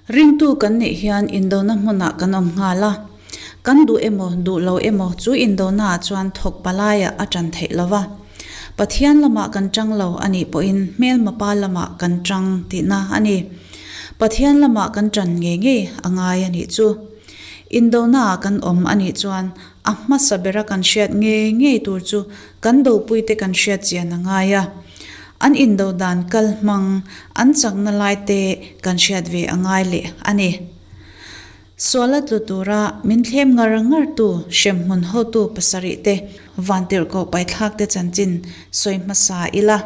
Ringtu kan nih hian indona hmunah kan awm nghal a, kan duh emaw duh lo emaw chu indonaah chuan thawk palaiah a ṭan theih lo va. Pathian lamah kan ṭang lo a nih pawhin hmelma pa lamah kan ṭang tihna a ni. Pathian lamah kan ṭan ngei ngei a ngai a nih chu. Indonaah kan awm a nih chuan a hmasa bera kan hriat ngei ngei tur chu kan dopuite kan hriat chian a ngai a. An indo dan kal hmang an chakna lai te kan hriat ve a ngai leh a ni. Suala tlu tura min thlem ngar ngar tu hremhmun hotu pasarih te vantirhkoh paithlak te chanchin sawi hmasa ila.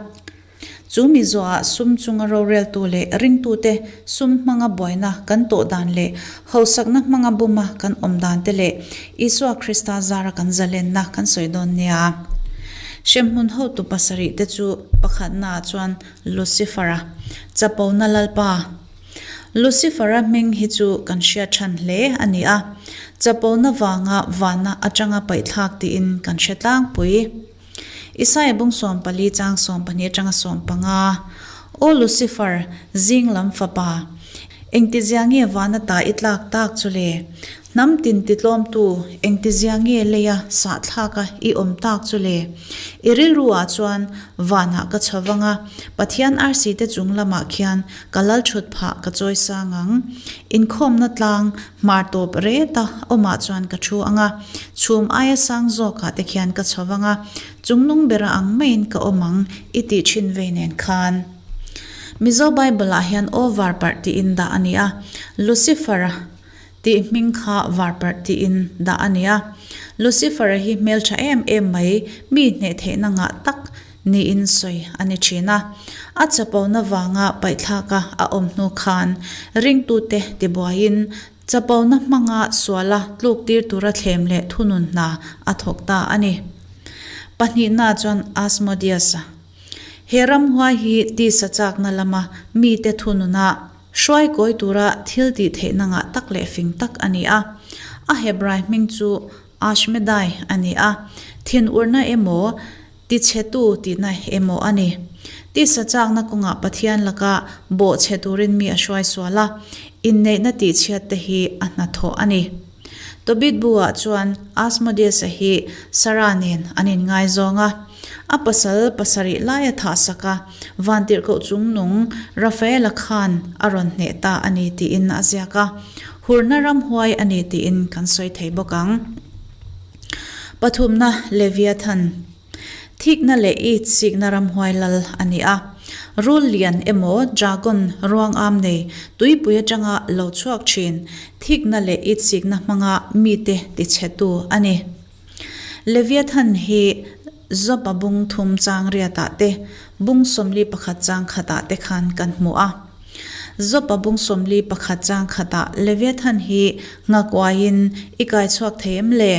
Chu mi zuaah sum chunga roreltu leh ringtute sum hmanga buaina kan tawh dan leh hausakna hmanga buma kan awm dan te leh Isua Krista zara kan zalenna kan sawi dawn nia. Hremhmun hotu pasarih te chu pakhatnaah chuan Lucifer-a, Chapona Lalpa. Lucifer-a hming hi chu kan hriat than hle a ni a, Chapona vanga vana atanga paihthlak tiin kan hre tlangpui. Isaiah bung 14 chang 12 atanga 15, Aw Lucifer, zing lam fapa, engtizia nge vana ta i tlak tak chu le? Hnam tin titlawmtu, engtizia nge leia sahthlaka i awm tak chu le? I rilruah chuan vanah ka chho vang a, Pathian arsi te chung lamah khian ka lal thut phah ka chawi sang ang. Inkhawmna tlang hmar tawp reta awmah chuan ka thu ang a, chhum aia sang zawkah te khian ka chho vang a, chungnung bera ang maiin ka awm ang i tih thin vei nen khan. Mizo Bible-ah hian aw varparh tiin dah a ni a, Lucifer-a tih hming kha varparh tiin dah a ni a. Lucifer-a hi hmeltha em em mai, mi hneh theihna ngah tak niin sawi a ni thin a. A chapona vanga paihthlaka a awm hnu khan ringtute tibuaiin chapona hmanga suala tluk tir tura thlem leh thunun hna a thawk ta a ni. Pahnihna chuan Asmodeus-a he ramhuai hi tisa chakna lama mite thununa hruai kawi tura thil tih theihna ngah tak leh fing tak a ni a. A Hebrai hming chu Ashmedai a ni a, thinurna emaw, Tichhetu tihna emaw a ni. Tisa chakna kawngah Pathian laka bawhchhe turin mi a hruai sual a, inneihna tihchhiat te hi a hnathawh a ni. Tobit bu-ah chuan Asmodeus-a hi Sarah nen an inngaizawng a, a pasal pasarih lai a thahsak a, vantirhkoh chungnung Rafaela khan a rawn hneh ta a ni tiin a ziak a, hurna ramhuai a ni tiin kan sawi thei bawk ang. Pathumna, Leviathan, Thikna leh it sikna ramhuai lal a ni a. Rul lian emaw dragon ruang am nei tuipui atanga lo chhuak thin thikna leh it sikna hmanga mite tichhetu a ni. Leviathan hi Job-a bung thum chang riatah te, bung 41 chang khatah te khan kan hmu a. Job-a bung 41 chang khatah Leviathan hi nghakuaiin i kai chhuak thei em le?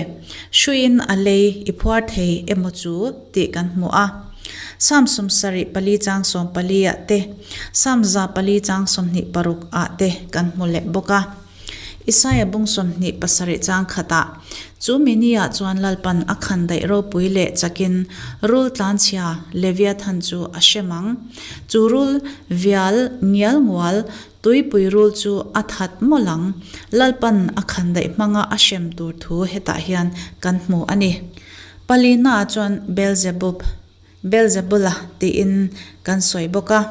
Hruiin a lei i phuar thei emaw chu tih kan hmu a. Psalm 74 chang 14 ah te, Psalm 104 chang 26 ah te kan hmu leh bawk a. Isaia bung 27 chang khatah, Chu mi niah chuan Lalpan a khan daih ropui leh chakin rul tlanchhia Leviathan chu a hrem ang. Chu rul vial ngial ngual tuipui rul chu a that mawlh ang. Lalpan a khan daih hmanga a hrem tur thu hetah hian kan hmu a ni. Palinaah chuan Beelzebub, Beelzebula tiin kan sawi bawk a,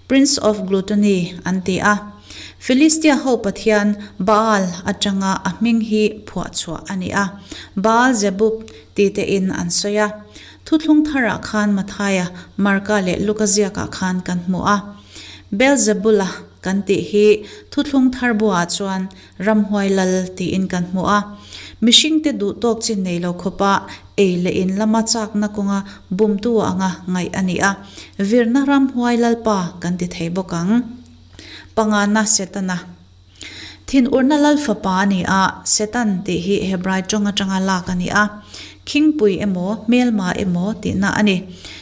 Prince of Gluttony an ti a. Philistia ho pathian Baal atanga a hming hi phuah chhuah a ni a, Baal-zebub ti tein an sawi a. Thuthlung tharah khan Mathaia, Marka leh Luka ziakah khan kan hmu a. Beelzebula kan tih hi Thuthlung thar buaah chuan Ramhuai lal tiin kan hmu a. Mihringte duh tawk chin nei lo khawpa ei leh in lama chakna kawnga bumtu anga ngaih a ni a. Virna Ramhuai lalpa kan ti thei bawk ang. Pangana Setana. Thinurna lal fapa a ni a, Setan tih hi Hebrai tawng atanga lak a ni a. Khingpui emaw, hmelma emaw tihna a ni.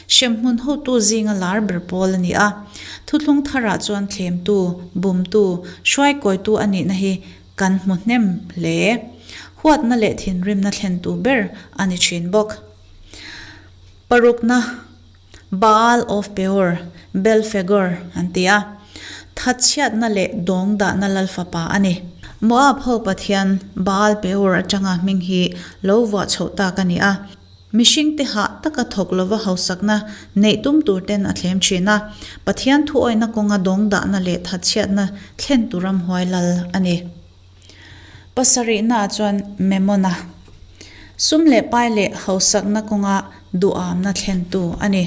Hremhmun hotu zinga lar ber pawl a ni a. Thuthlung tharah chuan thlemtu, bumtu, hruaikawitu a nihna hi kan hmu hnem hle. Huatna leh thinrimna thlentu ber a ni thin bawk. Parukna. Baal of Peor, Belfegor, an ti a. Thatchhiatna leh dawng dahna Lal Fapa a ni. Moab ho pathian Baal Peor atanga hming hi lo vuah chhoh tak a ni a. Mihringte hah taka thawk lova hausakna neih tum tur ten a thlem thin a. Pathian thuawihna kawnga dawng dahna leh thatchhiatna thlen tu ramhuai lal a ni. Pasarihnaah chuan Memona, sum leh pai leh hausakna kawnga duhamna thlentu a ni.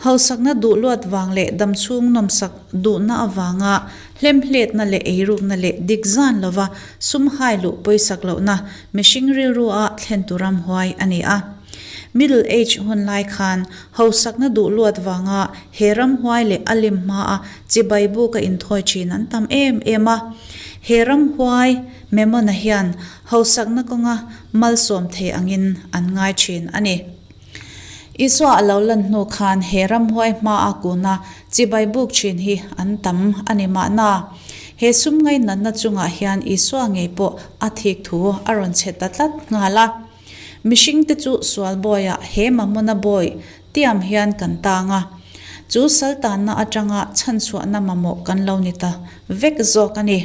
Hausakna duh luat vang leh damchhung nawmsak duhna avanga hlemhletna leh eirukna leh dik zan lova sum hai luh pawisak lohna mihring rilrua thlentu ramhuai a ni a. Middle Age hun lai khan hausakna duh luat vanga he ramhuai leh a lim hmaa chibai buka inthawi thin an tam em em a. He ramhuai Memona hian hausakna kawnga malsawm thei angin an ngai thin a ni. Isua a lo lan hnu khan he ramhuai hmaa kuna chibai buk thin hi an tam a ni mahna. He sum ngainatna chungah hian Isua ngei pawh a thik thu a rawn chhe ta tlat nghal a. Mihringte chu sual bawiah he Mamona bawi tiam hian kan tang a. Chu saltanna atanga chhanchhuahna mamawh kan lo ni ta vek zawk a ni.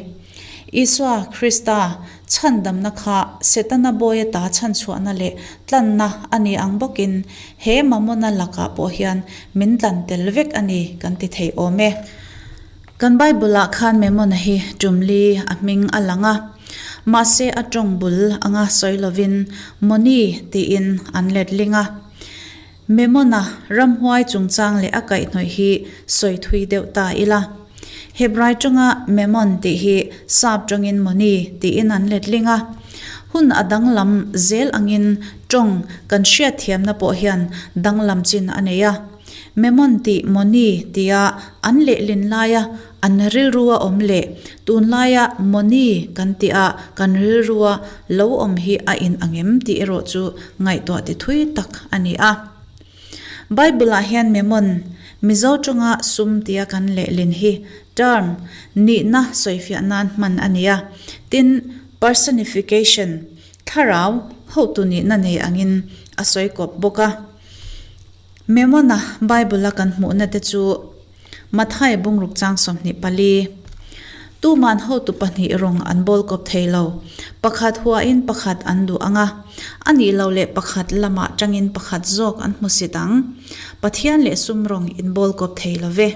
Isua Krista Chhandamna kha Setana bawi ata chhanchhuahna leh tlanna a ni ang bawkin he Mamona lakah pawh hian min tlan tel vek a ni kan ti thei awm e. Kan Bible-ah khan Mamona hi tumli a hming a lang a, mahse a tawng bul anga sawi lovin Moni tiin an letling a. Memona ramhuai chungchang leh a kaihhnawih hi sawi thui deuh ta ila. Hebrai tawnga Memon tih hi Sap tawngin Moni tiin an letling a. Hun a danglam zel angin tawng kan hriatthiamna pawh hian danglam chin a nei a. Memon tih Moni tia an lehlin laia an rilrua awm leh tunlaia Moni kan tih a kan rilrua lo awm hi a in ang em tih erawh chu ngaihtuah ti thui tak a ni a. Bible-ah hian Memon, Mizo tawnga sum tia kan lehlin hi term, nihna sawifiah nan hman a ni a. Tin, personification, thlarau, hotu nihna nei angin a sawi kawp bawk a. Memona Bible-a kan hmuhna te chu Mathai bungruk chang 24. Tuman hotu pahnih rawng an bawl kawp thei lo. Pakhat huain pakhat an duh ang a, a nih lo leh pakhat lamah tangin pakhat zawk an hmu sit ang. Pathian leh sum rawng in bawl kawp thei lo ve.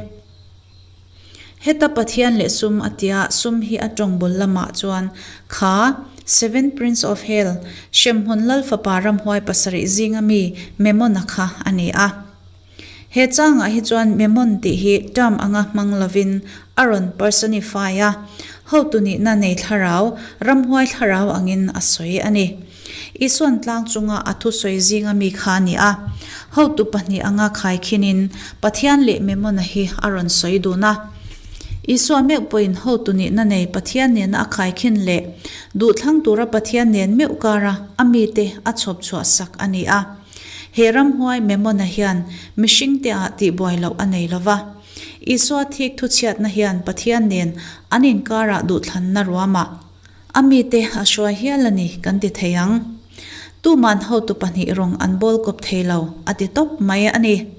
Heta Pathian leh sum a tia sum hi a tawng bul lamah chuan kha Seven Prince of Hell, Hremhmun Lal fapa ramhuai pasarih zinga mi Memona kha a ni a. He changah hi chuan Memon tih hi term anga hmang lovin a rawn personify a, hotu nihna nei thlarau, ramhuai thlarau angin a sawi a ni. Isuan tlang chunga a thusawi zinga mi kha a ni a, hotu pahnih anga khaikhinin Pathian leh Memona hi a rawn sawi dun a. Isua meuh pawhin hotu nihna nei Pathian nena a khaikhin leh duhthlang tura Pathian nen meuh kara a mite a chhawp chhuah sak a ni a. He ramhuai Memona hian mihringte ah tihbuai loh a nei lova. Isua thik thuchhiatna hian Pathian nen an inkarah duhthlanna ruamah a mite a hruai hial a ni kan ti thei ang. Tuman hotu pahnih rawng an bawl kawp thei lo a ti tawp mai a ni.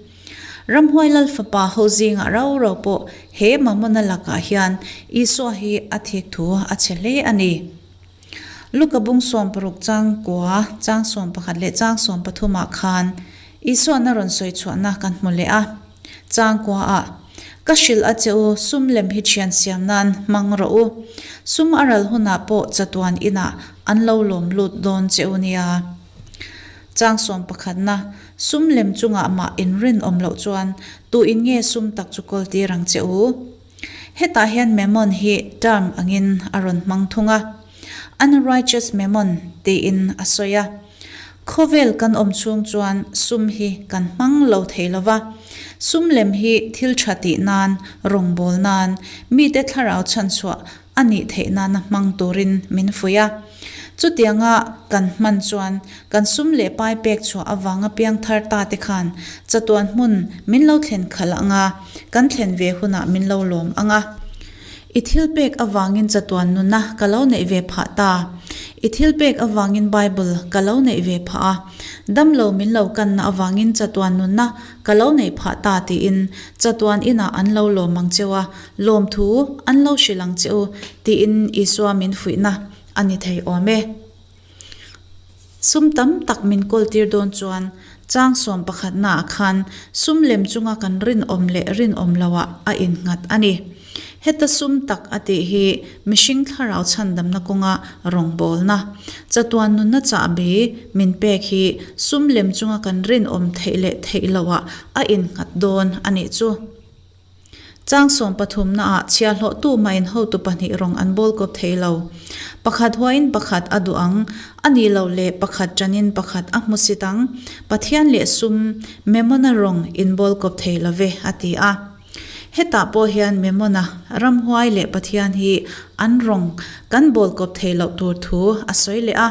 Ramhuai Lal fapa ho zingah rau rau pawh he Mamona lakah hian Isua hi a thik thu a chhe hle a ni. Luka bung 60 chang kua, chang 11 leh chang 13 ah khan Isuan a rawn sawi chhuahna kan hmu leh a. Chang kua ah, Ka hrilh a che u, sum lem hi thian siam nan hmang rawh u. Sum a ral hunah pawh chatuan inah an lo lawm lut dawn che u nia. Chang 11 na, Sum lem chungah mah inrinawm loh chuan tu in nge sum tak chu kawl tir ang che u? Hetah hian Mammon hi term angin a rawn hmang thung a, Unrighteous Mammon tiin a sawi a. Khawvel kan awm chhung chuan sum hi kan hmang lo thei lo va, sum lem hi thil tha tih nan, rawngbâwl nan, mite thlarau chhanchhuah a nih theih nana hmang turin min fuih a. Chutianga kan hman chuan kan sum leh pai pek chhuah avanga piang thar ta te khan chatuan hmun min lo thlen khalh ang a, kan thlen ve hunah min lo lawm ang a. I thil pek avangin chatuan nuna ka lo neih ve phah ta. I thilpek avangin Bible ka lo neih ve phah a, damlo min lo kanna avangin chatuan nunna ka lo neih phah ta tiin chatuan inah an lo lawm ang cheu a, lawmthu an lo hrilh ang che u tiin Isua min fuihna a ni thei awm e. Sum tam tak min kawltir dawn chuan chang sawm pakhatnaah khan sum lem chunga kan rinawm leh rinawm loah a innghat a ni. Heta sum tak a tih hi mihring thlarau chhandamna kawnga rawngbawlna, chatuan nunna chahbi min pek hi sum lem chunga kan rinawm theih leh theih loah a innghat dawn a nih chu. Chang sawm pathumnaah chhiahhlawhtu main hotu pahnih rawng an bawl kawp thei lo. Pakhat huain pakhat a duh ang, a nih loh leh pakhat ṭanin pakhat a hmusit ang. Pathian leh sum, Memona rawng in bawl kawp thei lo ve, a ti a. Hetah pawh hian Memona, ramhuai leh Pathian hi an rawng kan bawl kawp thei loh tur thu a sawi leh a.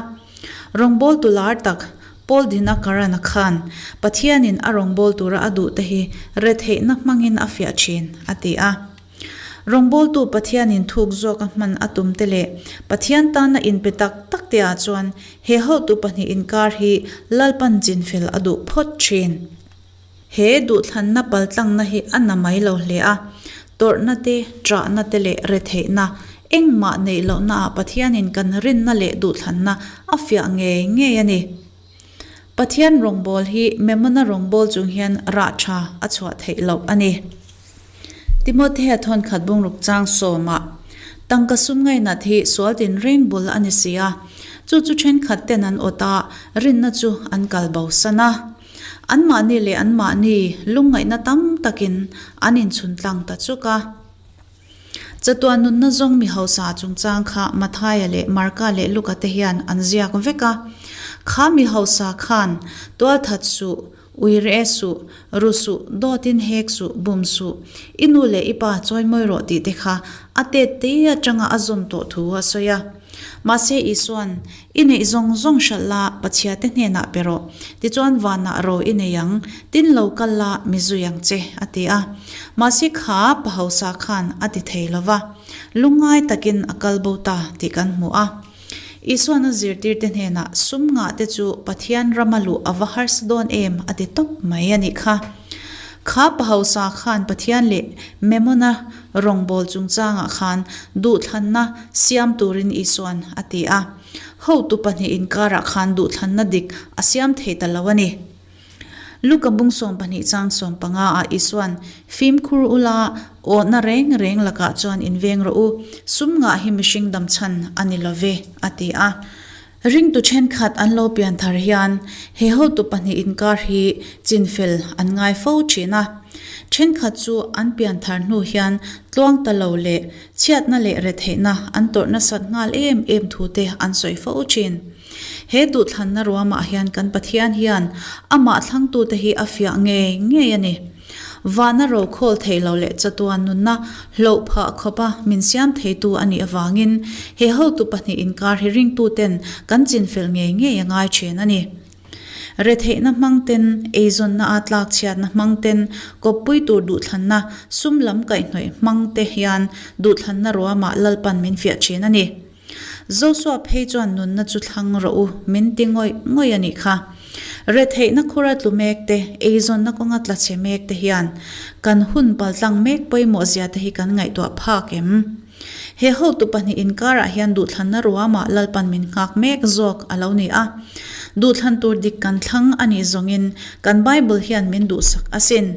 Rawngbawltu lar tak Paul Dhinakaran-a khan Pathianin a rawngbâwl tura a duhte hi retheihna hmangin a fiah thin, a ti a. Rawngbâwltu Pathianin thûk zawka hman a tumte leh Pathian tana inpe tak takteah chuan he hotu pahnih inkâr hi Lalpan chinfel a duh phawt thin. He duhthlanna paltlangna hi a na mai lo hle a, tawrhna te, ṭahna te leh retheihna engmah neih lohnaah Pathianin kan rinna leh duhthlanna a fiah ngei ngei a ni. Pathian rawngbâwl hi Memona rawngbâwl chung hian rah ṭha a chhuah theih loh a ni. Timothea thawnkhat bungruk chang sawmah, Tangka sum ngainat hi sual tinreng bul a ni si a, chu chu ṭhenkhat ten an awt a, rinna chu an kal bosan a. Anmahni leh anmahni lungngaihna tam takin an inchhun tlang ta chuk a. Chatuan nunna zawng mi hausa chungchang kha Mathaia leh Marka leh Luka te hian an ziak vek a. Kha mi hausa khan tualthat suh, uire suh, ru suh, dawtin hek suh, bum suh, i nu leh i pa chawimawi rawh tih te kha a tet te atanga a zawm tawh thu a sawi a. Mahse Isuan I neih zawng zawng hralh la, Pathiate hnenah pe rawh. Tichuan vanah ro i nei ang, tin lo kal la, mi zui ang che, a ti a. Mahse kha pa hausa khan a ti thei lo va, lungngai takin a kal bo ta tih kan hmu a. Isuan a zirtirte hnenah sum ngah te chu Pathian rama luh a va harsa dawn em a ti tawp mai a nih kha. Kha pa hausa khan Pathian leh Memona Rawngbâwl chungchângah khân duhthlanna siam tûrin Isua'n a ti a. Hotu pahnih inkârah khân duhthlanna dik a siam thei ta lo a ni. Luka bung 12 châng 15 ah Isua'n, Fîmkhur ula, awhna rêng rêng lakah chuan invêng rawh u, sum ngah hi mihring dam chhan a ni lo ve, a ti a. Ringtu thenkhat an lo pian thar hian he hotu pahnih inkar hi chinfel an ngai fo thin a. Thenkhat chu an pian thar hnu hian tluang ta lo leh chhiatna leh retheihna an tawrh nasat nghal em em thu te an sawi fo thin. He duhthlanna ruamah hian kan Pathian hian amah thlangtute hi a fiah ngei ngei a ni. Vana rokhawl theih loh leh chatuan nunna hloh phah khawpa min siam theitu a nih avangin he hotu pahnih inkar hi ringtuten kan chinfel ngei ngei a ngai thin a ni. Retheihna hmang ten, eizawnna a tlakchhiatna hmang ten, kawppui tur duhthlanna, sum lam kaihhnawih hmang te hian duhthlanna ruamah Lalpan min fiah thin a ni. Joshua phei chuan nunna chu thlang rawh u, min ti ngawih ngawih a nih kha. Retheihna khura tlu mek te, eizawnna kawnga tla chhe mek te hian kan hun paltlang mek pawimawh zia te hi kan ngaihtuah phak em? He hotu pahnih inkarah hian duhthlanna ruamah Lalpan min nghak mek zawk a lo ni a. Duhthlan tur dik kan thlang a nih zawngin kan Bible hian min duhsak asin.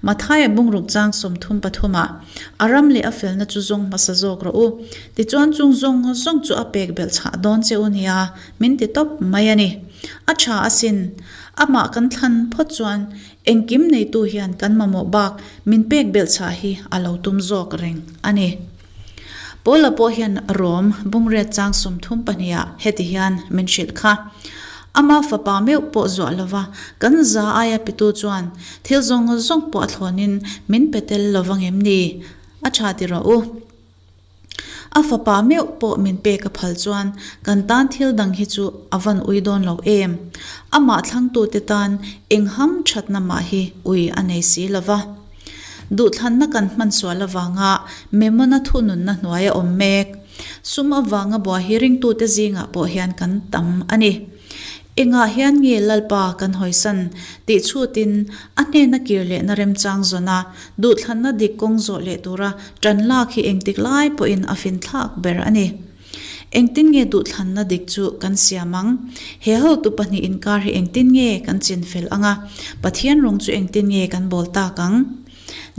Mathaia bungruk chang 33 ah, A ram leh a felna chu zawng hmasa zawk rawh u. Tichuan chung zawng zawng chu a pek belh chhah dawn che u nia, min ti tawp mai a ni. A tha asin. Amah kan thlan phawt chuan engkim neitu hian kan mamawh bak min pek belh chhah hi a lo tum zawk reng a ni. Paula pawh hian Rom bungriat chang 32 ah heti hian min hrilh kha. Ama fapa meuh pawh zuah lova kan za aia pitu chuan thil zawng zawng pawh a thlawnin min pe tel lova ngem ni? A tha ti rawh u. A fapa meuh pawh min pek a phal chuan kan tan thil dang hi chu a van ui dawn lo em? Amah thlangtute tan eng ham thatna mah hi ui a nei si lova. Duhthlanna kan hman sual avanga Memona thununna hnuai a awm mek. Sum avanga buai hi ringtute zingah pawh hian kan tam a ni. Engah hian nge Lalpa kan hawisan tih chhutin a hnena kir lehna remchang zawn a, duhthlanna dik kawng zawh leh tura tan lak hi engtik lai pawhin a finthlak ber a ni. Engtin nge duhthlanna dik chu kan siam ang? He hotu pahnih inkar hi engtin nge kan chinfel ang a, Pathian rawng chu engtin nge kan bawl tak ang?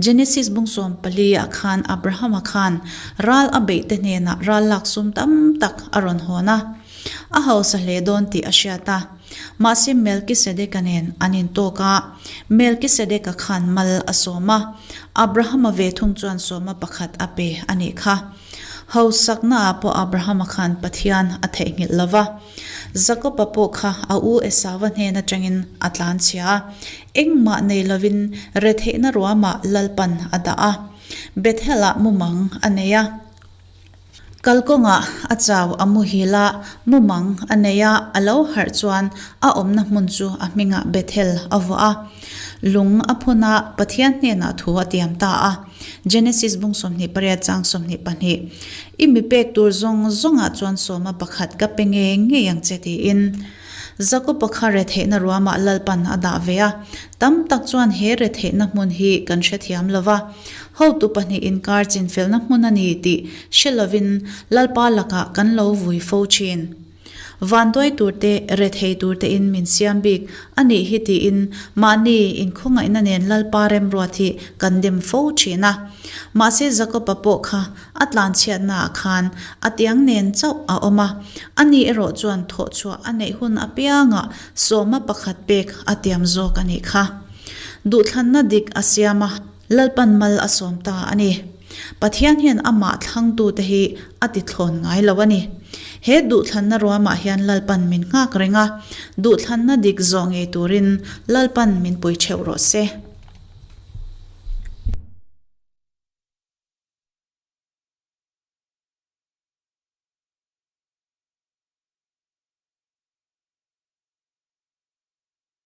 Genesis bung 14 ah khan Abrahama khan ral a beih te hnenah ral lak sum tam tak a rawn hawn a. A hausa hle dawn tih a hriat a. Mahse Melkisedeka nen an intawk a, Melkisedeka khan mal a sawm a, Abrahama ve thung chuan sawma pakhat a pe a nih kha. Hausaknaah pawh Abrahama khan Pathian a theihnghilh lo va. Jakoba pawh kha a u Esauva hnen atangin a tlanchhia a, engmah nei lovin retheihna ruamah Lalpan a dah a. Bethel-ah mumang a nei a. Kalkawngah a chau a muhil a, mumang a nei a, a lo harh chuan a awmna hmun chu a hmingah Bethel a vuah a. Lung a phun a, Pathian hnenah thu a tiam ta a. Genesis bung 28 chang 22, I mi pek tur zawng zawngah chuan sawma pakhat ka pe ngei ngei ang che tiin Jakob-a kha retheihna ruamah Lalpan a dah ve a. Tam tak chuan he retheihna hmun hi kan hrethiam lo va, hotu pahnih inkar chinfelna hmun a ni tih hre lovin Lalpa lakah kan lo vui fo thin. Vanduai turte, rethei turtein min siam bik a nih hi tiin mahni inkhawngaihna nen Lalpa remruat hi kan dem fo thin a. Mahse Jakob-a pawh kha a tlanchhiatnaah khan a tiang nen chauh a awm a, ani erawh chuan thawhchhuah a neih hun apiangah sawma pakhat pek a tiam zawk a nih kha. Duhthlanna dik a siam a. Lalpan mal a sawm ta a ni. Pathian hian amah thlangtute hi a ti thlawn ngai lo a ni. He duhthlanna ruamah hian Lalpan min nghak reng a, duhthlanna dik zawh ngei turin Lalpan min pui theuh rawh se.